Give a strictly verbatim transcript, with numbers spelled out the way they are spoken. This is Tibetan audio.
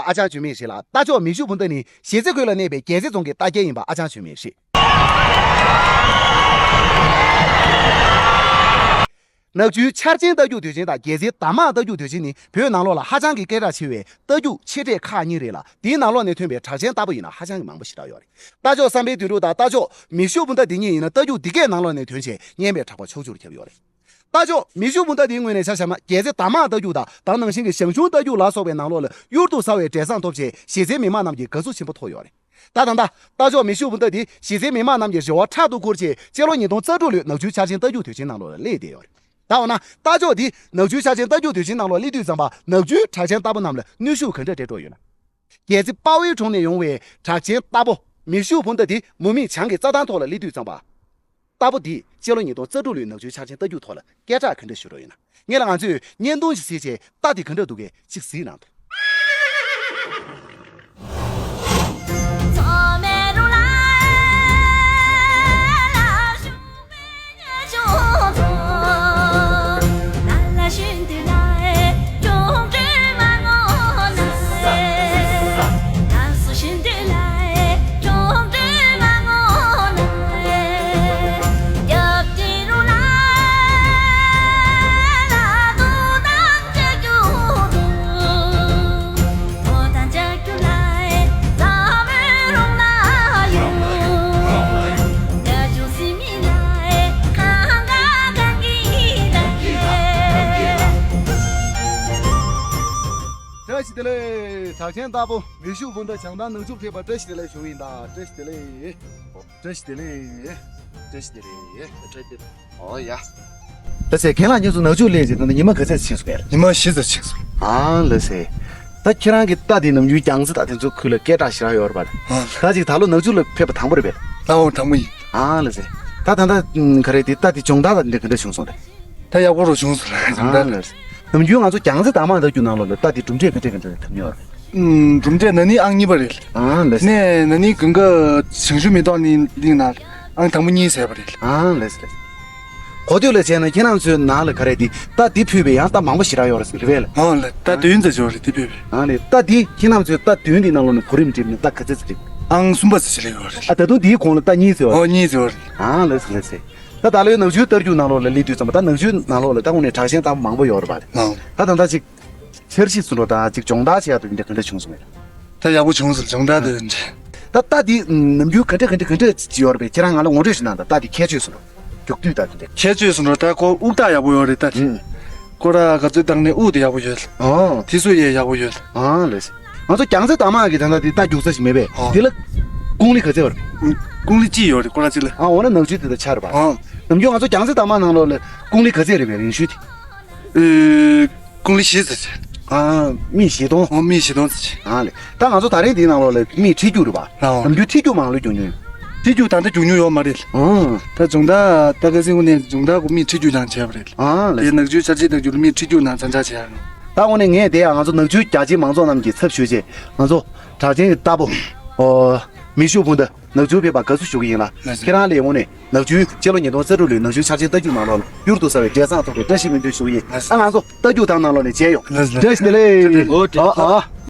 ཨ་ཅག་ཆོས་མེད་རེད་ལ། རྟ་མཆོག་མིག་ཤུགས་བུམ་ཐང་ནི་གཞིས་རྩེ་ཁུལ་ལ་གནས་པའི་རྒྱལ་རྩེ་རྫོང་གི་རྟ་རྒྱལ་ཡིན་པ་ཨ་ཅག་ཆོས་མེད་རེད། ནག་ཆུའི་ཆར་ཆེན་རྟ་རྒྱུག་དུས་ཆེན་དང་རྒྱལ་རྩེའི་འདབ་མ་རྟ་རྒྱུག་དུས་ཆེན་ནི་བོད་ནང་ལོགས་ལ་ཧ་ཅང་གི་སྐད་གྲགས་ཆེ་བའི་རྟ་རྒྱུག་ཆེ་གྲས་ཁག་གཉིས་རེད་ལ། དེའི་ནང་ལོགས་ནས་ཐོན་པའི་གྲགས་ཅན་རྟ་ཕོ་ཡིན་ན་ཧ་ཅང་གི་མང་པོ་ཞེ་དྲག་ཡོད་རེད། རྟ་མཆོག་བསམ་འཕེལ་དོན་གྲུབ་དང་རྟ་མཆོག་མིག་ཤུགས་བུམ་ཐང་དེ་གཉིས་ཡིན་ན་རྟ་རྒྱུག་འདི་གའི་ནང་ལོགས་ནས་ཐོན་བྱས་སྙན་པའི་གྲགས་པ་ཕྱོགས་བཅུར་ཁྱབ་ཡོད་རེད། རྟ་མཆོག་མིག་ཤུགས་བུམ་ཐང་དེའི་ངོས་ནས་ཆ་བཞག་ན་རྒྱལ་རྩེ་འདབ་མ་རྟ་རྒྱུག་དང་ད་ནང་བཞིན་གྱི་ཞང་ཞུང་རྟ་རྒྱུག་ལ་སོགས་པའི་ནང་ལོགས་ལ་གཡུར་དུ་ཟ་བའི་འབྲས་བཟང་ཐོབ་བྱས་གཞིས་རྩེའི་མི་མང་རྣམས་ཀྱི་དགའ་བསུ་ཆེན་པོ་ཐོབ་ཡོད་རེད། ད་ད་ལྟ་རྟ་མཆོག་མིག་ཤུགས་བུམ་ཐང་དེ་གཞིས་རྩེའི་མི་མང་རྣམས་ཀྱི་རེ་བ་ཕྲག་ཏུ་བསྐུར་བྱས་སྤྱི་ལོ་ཉིས་སྟོང་རྩ་དྲུག་ལོའི་ནག་ཆུའི་ཆར་ཆེན་རྟ་རྒྱུག་དུས་ཆེན་ནང་ལོགས་ལ་སླེབས་བསྡད་ཡོད་རེད། ད་འོ་ན་རྟ་མཆོག་འདི་ནག་ཆུའི་ཆར་ཆེན་རྟ་རྒྱུག་དུས་ཆེན་ནང་ལོགས་སླེབས་དུས་ཙམ་པ་ནག་ཆུའི་གྲགས་ཅན་རྟ་ཕོ་རྣམས་ལ་གནོན་ཤུགས་ག་འདྲ་སྤྲད་འགྲོ་ཡོད་ན། རྒྱལ་རྩེ་དཔའ་བོའི་གྲོང་ནས་ཡོང་བའི་གྲགས་ཅན་རྟ་ཕོ་མིག་ཤུགས་བུམ་ཐང་འདི་མུ་མེད་བྱང་གི་རྩྭ་ཐང་ཐོག་ལ་སླེབས་དུས་ཙམ་པ། རྟ་ཕོ་འདིས་སྤྱི་ལོ་ཉིས་སྟོང་རྩ་དྲུག་ལོའི་ནག་ཆུའི་ཆར་ཆེན་རྟ་རྒྱུག་ཐོག་ལ་སྐད་གྲགས་ག་འདྲ་ཞུ་འགྲོ་ཡོད་ན། སྔོན་ལ་ང་ཚོས་བརྙན་ཐུང་ཞིག་གཟིགས་བྱས་རྟ་འདི་ག་འདྲ་འདུག་གས་ཅིག་གཟིགས་གནང་དང་། བཀྲ་ཤིས་བདེ་ལེགས། གྲགས་ཅན་རྟ་ཕོ་མིག་ཤུགས་བུམ་ཐང་བྱང་ཐང་ནག་ཆུར་ཕེབས་པར་བཀྲ་ཤིས་བདེ་ལེགས་ཞུ་གི་ཡིན་ད། བཀྲ་ཤིས་བདེ་ལེགས། བཀྲ་ཤིས་བདེ་ལེགས། བཀྲ་ཤིས་བདེ་ལེགས། བཀྲ་ཤིས་བདེ་ལེགས། ཨོ་ཡ། ལགས་སེ། ཁྱེད་རང་ཉིད་ཚོ་ནག་ཆུར་སླེབས་རྗེས་ད་ལྟ་ཉི་མ་ག་ཚོད་ཕྱིན་སོང་བས། ཉི་མ་བཞི་ཙམ་ཕྱིན་སོང་། ཨ་ལགས་སེ། ད་ཁྱེད་རང་གི་རྟ་འདི་ནམ་རྒྱུན་རྒྱང་རྩེ་དང་དེ་ཚོའི་ཁུལ་ལ་སྐད་གྲགས་ཞེ་དྲག་ཡོད་རེད་པ། ཨ། ད་ཅིག་ད་ལོ་ནག་ཆུ་ལ་ཕེབས་པ་དང་པོ་རེད་པས། ད་འོ་དང་པོ་ཡིན། ཨ་ལགས་སེ། ད་ད་ལྟ་ག་རེ་དེ་རྟ་འདི་སྦྱོང་བརྡར་དང་འདི་ག་འདྲ་བྱུང་སོང་རེད། ད་ཡག་པོ་རུ་བྱུང་སོང་ལ་སྦྱོང་བརྡར། ཨ་ལགས་སེ། ནམ་རྒྱུན་ང་ཚོ་རྒྱང་རྩེ་དང་མ་ད་རྒྱུ་ནང་ལོགས་ལ་རྟ་འདི་གྲུབ་འབྲས་ག་འདྲ་ག་འདྲ་ཐོབ་མྱོང་རེད། ཨུམ། གྲུབ་འབྲས་ན་ནིང་ཨང་གཉིས་པ་རེད། ཨ་ལགས་སེ། ནས་ན་ནིང་གང་ག་ཞང་ཞུང་མེ་ཏོག་གླིང་གླིང་ནང་ཨང་དང་པོ་གཉིས་བཟས་པ་རེད། ཨ་ལགས་སེ། གོ་ཐོས་ལ་བྱས་ན་ཁྱེད་རང་ཚོའི་ནང་ལ་ག་རེ་འདི་རྟ་འདི་ཕུད་པའི་ཡང་རྟ་མང་པོ་ཞེ་དྲག་ཡོད་རེད་ཟེར་རེད་པས་ལགས། ཨ་ལགས། རྟ་བདུན་ཙམ་ཡོད་རེད་འདི་ཕུད་པའི། ཨ་ལགས། རྟ་འདི་ཁྱེད་རང་ཚོའི་རྟ་བདུན་འདི་ནང་ལོགས་ནས་གོ་རིམ་བསྒྲིགས་ནས་རྟ་ག་ཚོད་ཙམ་འགྲིག་ཨང་གསུམ་པ་ཙམ་ཞིག་སླེབས་ཡོད་རེད། ཨ་ད་དུང་འདིའི་གོང་ལ་རྟ་གཉིས་ཙམ་ཡོད་རེད། ཨོ་གཉིས་ཙམ་ཡོད་རེད། ཨ་ལགས་སེ་ལགས་སེ། ད་ད་ལོའི་ནག་ཆུའི་རྟ་རྒྱུག་ནང་ལོགས་ལ་སླེབས་དུས་ཙམ་པ་ད་ནག་ཆུའི་ནང་ལོགས་ལ་ད་དངོས་གནས་གྲགས་ཅན་རྟ་མང་པོ་ཡོད་རེད་པ། ཨང་། ད་ད་ལྟ་ཅིག་འཆར་གཞི་བཟོ་འདྲ་དང་ཅིག་སྦྱོང་བརྡར་བྱེད་ཡག་དེ་འདྲ་ག་འདྲ་བྱུང་སོང་ངས། ད་ཡག་པོ་བྱུང་སོང་། སྦྱོང་བརྡར་དེ་འདྲ། ད་རྟ་འདི་ནམ་རྒྱུན་ག་འདྲ་ག་འདྲ་ག་འདྲ་ཅིག་ཡོད་རེད་པས། ཁྱེད་རང་ང་ལ་ངོ་སྤྲོད་ཞིག་གནང་དང་། རྟ་འདི་ཁྱད་ཆོས་བཟོ་འདྲ་རྒྱུག་དུས་ད་དེ་འདྲ། ཁྱད་ཆོས་བཟོ་འདྲ་ད་ཁོ་དབུགས་ཐག་ཡག་པོ་ཡོད་རེད་ད་དེ། ཨང་། སྐོར་ར་ག་ཚོད་བཏང་ནས་དབུགས་དེ་ཡག་པོ་ཡོད། ཨང་། དེ་ཚོ་ཡས་ཡག་པོ་ཡོད། ཨང་། ལགས་སེ། ང་ཚོ་རྒྱང་རྩེ་དང་མ་གི་ད་ལྟ་དེ་རྟ་རྒྱུག་ས་ཞིག་མེད་པས། ཨང་། དེ་ལ་ཀུང་ལི་ག་ཚད་ཡོད་རེད། ཀུང་ལི་གཅིག་ཡོད་རེད། སྐོར་ར་གཅིག་ལ། ཨང་། འོ་ན་ནག་ཆུ་དེ་དང་ཆ་རེད་པ། ཨང་། ནམ་རྒྱུན་ང་ཚོ་རྒྱང་རྩེ་དང་མ་ནང་ལོགས་ལ་ཀུང་ལི་ག་ཚད་རེད་པས་རིན་ཤོས་དེ། ཨེ། ཀུང་ལི་བཞི་ཙམ་ཅིག་ཨང་། སྨི་བཞི་སྟོང་། ཨོ། སྨི་བཞི་སྟོང་ཙམ་ཅིག་ཨང་ལགས། ད་ང་ཚོ་ད་རེས་འདིའི་ནང་ལོགས་ལ་མིས་ཁྲིད་རྒྱུག་རེད་པ། ཨོ། ནམ་རྒྱུན་ཁྲིད་རྒྱུག་མང་ལོས་རྒྱུག་མྱོང་། ཁྲིད་རྒྱུག་ད་ལྟ་རྒྱུག་མྱོང་ཡོད་མ་རེད། ཨང་། ད་སྦྱོང་བརྡར་ད་ག་ཟིག་ངོ་ནས་སྦྱོང་བརྡར་གོ་མིས་ཁྲིད་རྒྱུག་ཀྱང་བྱས་པ་རེད། ཨང་ལགས། དེ་ནག་ཆུའི་ཆར་ཆེན་རྟ་རྒྱུག་ལ་མིས་ཁྲིད་རྒྱུག་ནང་མཚོན་ཆ་བྱས་ཡང་། ད་དངོས་གནས་ངས་དེ་ཡང་ང་ཚོ་ནག་ཆུའི་རྒྱ་ཆེའི་མང་ཚོགས་རྣམས་ཀྱི་ཚབ་ཞུས་བྱས་ང་ཚོ་གྲགས་ཅན་གྱི་རྟ་ཕོ། ཨོ། མིག་ཤུགས་བུམ་ཐང་ནག་ཆུར་ཕེབས་པར་དགའ་བསུ་ཞུ་གི་ཡིན་ལ། ལགས་སོ། ཁྱེད་རང་ལ་ཡང་དངོས་གནས་ནག་ཆུའི་སྤྱི་ལོ་ཉིས་སྟོང་རྩ་དྲུག་ལོའི་ནག་ཆུའི་ཆར་ཆེན་རྟ་རྒྱུག་ནང་ལོགས་ལ་གཡུར་དུ་ཟ་བའི་འབྲས་བཟང་ཐོབ་པའི་བཀྲ་ཤིས་སྨོན་འདུན་ཞུ་གི་ཡིན། ལགས་སོ། ཨ་ང་ཚོ་རྟ་རྒྱུག་ཐང་ནང་ལོགས་ནས་མཇལ་ཡོང་། ལགས་སོ། བཀྲ་ཤིས་བདེ་ལེགས། ཨོ་བཀྲ་ཤིས་བདེ་ལེགས། ཨ་ཨ།